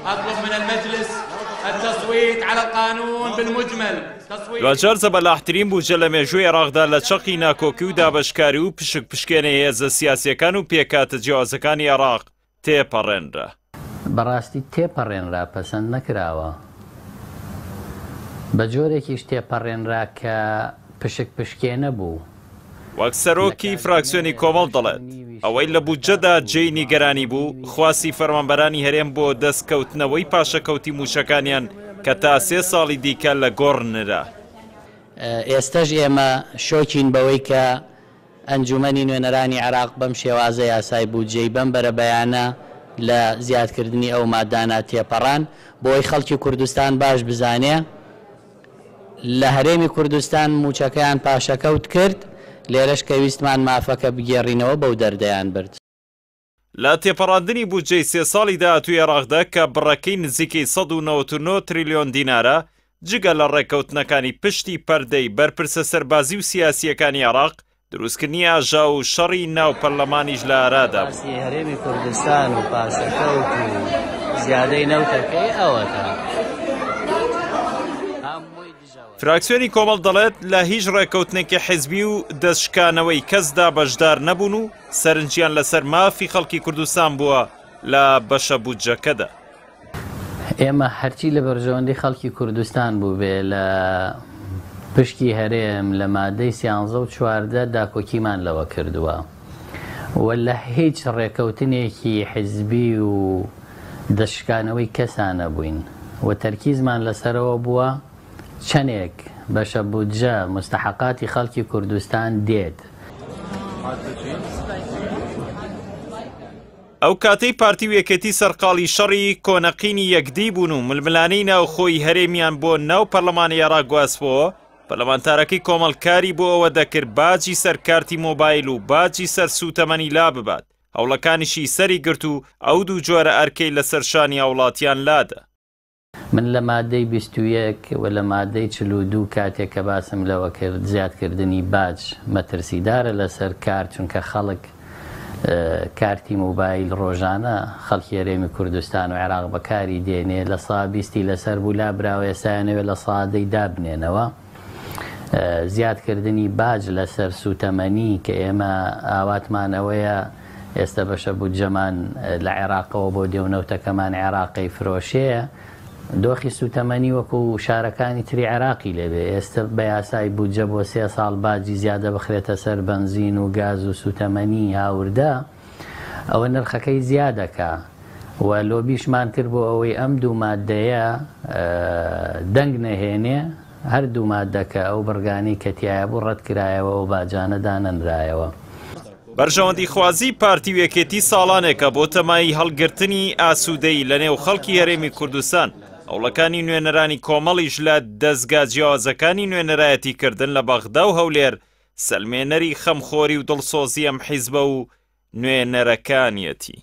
اطلب من المجلس التصويت على القانون بالمجمل. دواجار زەبەلاحترین بودجە لە مێژووی عێراقدا لە چەقی ناکۆکی و دابەشکاری و پشک پشکێنەی هێزە سیاسییەکان و پێکهاتە جیاوازەکانی عێراق تێپەڕێنرا. بەڕاستی تێپەڕێنرا پەسەند نەکراوە، بە جۆرێکیش تێپەڕێنرا کە پشک پشکێنە بوو. وەک سەرۆکی فراکسیۆنی کۆمەڵ دەڵێت، ئەوەی لە بودجەدا جێی نیگەرانی بوو، خواستی فەرمانبەرانی هەرێم بۆ دەستکەوتنەوەی پاشەکەوتی مووچەکانیان کە تا سێ ساڵی دیکە لە گۆڕ نرا. ئێستەش ئێمە شۆکین بەوەی کە ئەنجوومەنی نوێنەرانی عێراق بەم شێوازە یاسای بودجەی بەم بەرەبەیانە لە زیادکردنی ئەو مادانە تێپەڕان، بۆی خەڵکی کوردستان باش بزانێ لە هەرێمی کوردستان مووچەکەیان پاشەکەوت کرد، لێرەش کە ویستمان مافەکە بگێڕینەوە بەو دەردەیان برد. لە تێپەڕاندنی بودجەی سێ ساڵی داهاتووی عێراقدا کە بڕەکەی نزیکەی 199 تریلیۆن دینارە، جگە لە ڕێککەوتنەکانی پشتی پەردەی بەرپرسە سەربازی و سیاسییەکانی عێراق، دروستکردنی ئاژاوە و شەڕی ناو پەرلەمانیش لە ئارادا بوو. باسی هەرێمی کوردستان و پاشەکەوت و زیادەی نەوتەکەی ئەوەتا هەمووی دژەوە. فراکسیۆنی کۆمەڵ دەڵێت، لە هیچ ڕێککەوتنێکی حیزبی و دەستشکانەوەی کەسدا بەشدار نەبوون و سەرنجیان لەسەر مافی خەڵکی کوردستان بووە لە بەشە بودجەکەدا. ئێمە هەرچی لە بەرژەوەندی خەڵکی کوردستان بووبێ لە پشکی هەرێم لە مادەی سیانزە و 14 داکۆکیمان لەوە کردووە و لە هیچ ڕێکەوتنێکی حیزبی و دەستشکانەوەی کەسا نەبووین و تەرکیزمان لەسەرەوە بووە چەنێک بەشە بودجە موستەحەقاتی خەڵکی کوردستان دێت. ئەو کاتەی پارتی و یەکێتی سەرقاڵی شەڕی کۆنەقینی یەکدی بوون و ململانێی ناوخۆی هەرێمیان بۆ ناو پەرلەمانی عێراق گواستبۆوە، پەرلەمانتارەکەی کۆمەڵ کاری بۆ ئەوە دەکرد باجی سەر کارتی مۆبایل و باجی سەر سووتەمەنی لاببات، هەوڵەکانیشی سەری گرت و ئەو دوو جۆرە ئەرکەی لەسەر شانی هاوڵاتیان لادا. من لە مادەی 21 و لە مادەی 42 کاتێک کە باسم لەوە کرد زیادکردنی باج مەترسیدارە لەسەر کار، چونکە خەڵک کارتی مۆبایل ڕۆژانە خەڵکی هەرێمی کوردستان و عێراق بەکاری دێنێ، لە سا بیستی لەسەر بوو لابراوە، ئێستایانەوێ لە سا دەی دابنێنەوە. زیادکردنی باج لەسەر سووتەمەنی کە ئێمە ئاواتمان ئەوەیە ئێستە بەشە بودجەمان لە عێراقەوە بۆ دێ و نەوتەکەمان عێراقی فرۆشێ، دۆخی سووتەمەنی وەکو شارەکانی تری عێراقی لێبێ. ئێستە بە یاسای بودجە بۆ سێ ساڵ باجی زیادە بخرێتە سەر بەنزین و گاز و سووتەمەنی هاوردە، ئەوە نرخەکەی زیادەکا و لۆبیشمان کرد بۆ ئەوەی ئەم دوو مادەیە دەنگ نەهێنێ، هەر دوو مادەکە ئەو بڕگانەی کە تیایا بوو ڕەتکرایەوە و باجانە دانەنرایەوە. بەرژەوەندیخوازی پارتی و یەکێتی ساڵانێکە بۆ تەمای هەڵگرتنی ئاسوودەیی لەنێو خەڵکی هەرێمی کوردستان، هەوڵەکانی نوێنەرانی کۆمەڵیش لە دەزگا جیاوازەکانی نوێنەرایەتیکردن لە بەغدا و هەولێر سەلمێنەری خەمخۆری و دڵسۆزی ئەم حیزبە و نوێنەرەکانیەتی.